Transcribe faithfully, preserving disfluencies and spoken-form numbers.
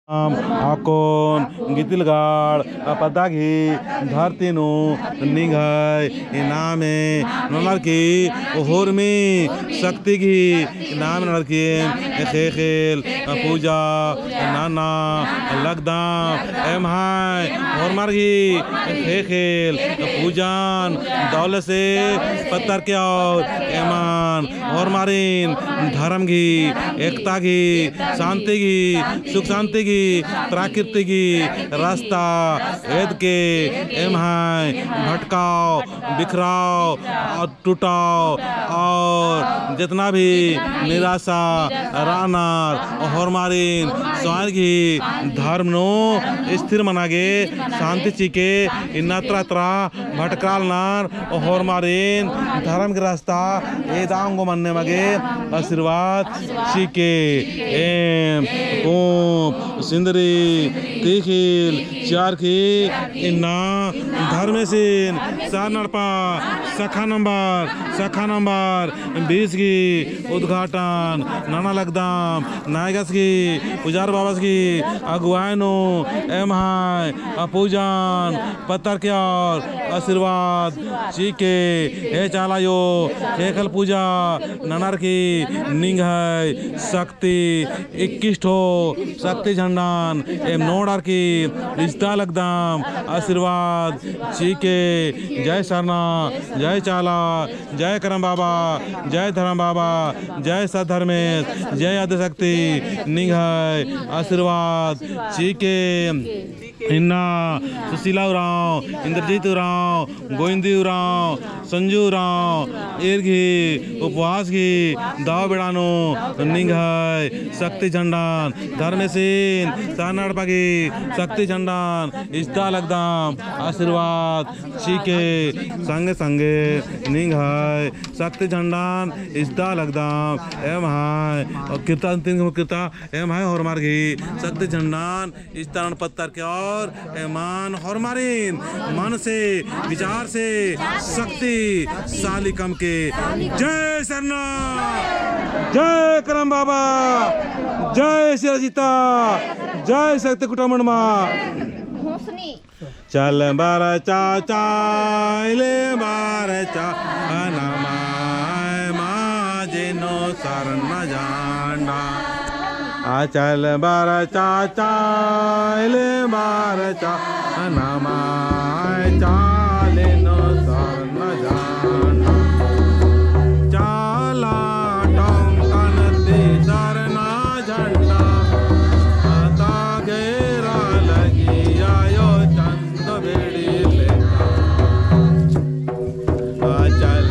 अक्कुन गितिलगढ़ पद्दा गही धरती नू निंग्है इन्ना एम ननर की होरमी शक्ति गही इन्ना एम ननर की ख़ेख़ेल पूजा नना लगदम। एम्है होरमर गही ख़ेख़ेल पूजन दौले से पत्तर के और एमन होरमारिन धर्म गही, एकता गही, शांति गही, सुख शांति गही, प्रकृति गही रास्ता एदके एम्है भटकाव, बिखराव और टुटाव और जितना भी निराशा रअनर होरमारिन स्वयं गही धर्म नू स्थिर मना गे शांति चिके इन्ना तरा तरा भटकालनर होरमारिन धर्म गही रास्ता एदा ओंगो मन्ने मा गे आशीर्वाद चिके। एम कोप सिंदरी तिख़िल चिअर की इन्ना धर्मेसिन सरना एड़पा शाखा नंबर, शाखा नंबर बीस गही उद्घाटन नना लगदम। नायगस गही, पुजार बाबस गही अगुवाई नू एम्है पूजन पत्तर के और आशीर्वाद चिके। हे चाला आयो, ख़ेख़ेल पूजा ननर की निंग्है शक्ति इक्कीस ठो शक्ति झंडान एम नोड़र की इजता लगदम, आशीर्वाद चिके। जय सरना, जय चाला, जय करम बाबा, जय धरम बाबा, जय सत धर्मेस, जय आदिशक्ति, निंग्है आशीर्वाद चिके। इन्ना सुशीला उराँव, इंद्रजीत उराँव, गोविंदी उराँव, संजू उराँव, ईर गही उपवास गही दव बेड़ा नू निंग्है शक्ति झंडान धर्मेसिन सरना एड़पा गही शक्ति झंडान इजता लगदम, आशीर्वाद चिके। संगे संगे निंग्है शक्ति झंडान इजता लगदम। एम्है किर्ता, तीन किर्ता, एम्है होरमर गही शक्ति झंडान इजता नना पत्तर के और एमन होरमारिन मन से, विचार से शक्तिशाली कमके। जय सरना, जय करम बाबा, जय सिराजीता, जय शक्ति कुटमंडमा। चल बरचा, चल बरचा, नम्है माजी नू सरना झंडा। आ चल बरचा, चल बरचा, नम्है चाली नू सरना झंडा। चाला टोंकन ती सरना झंडा, आता घेरा लगी आयो चंद बेड़ी लेखा। आ चल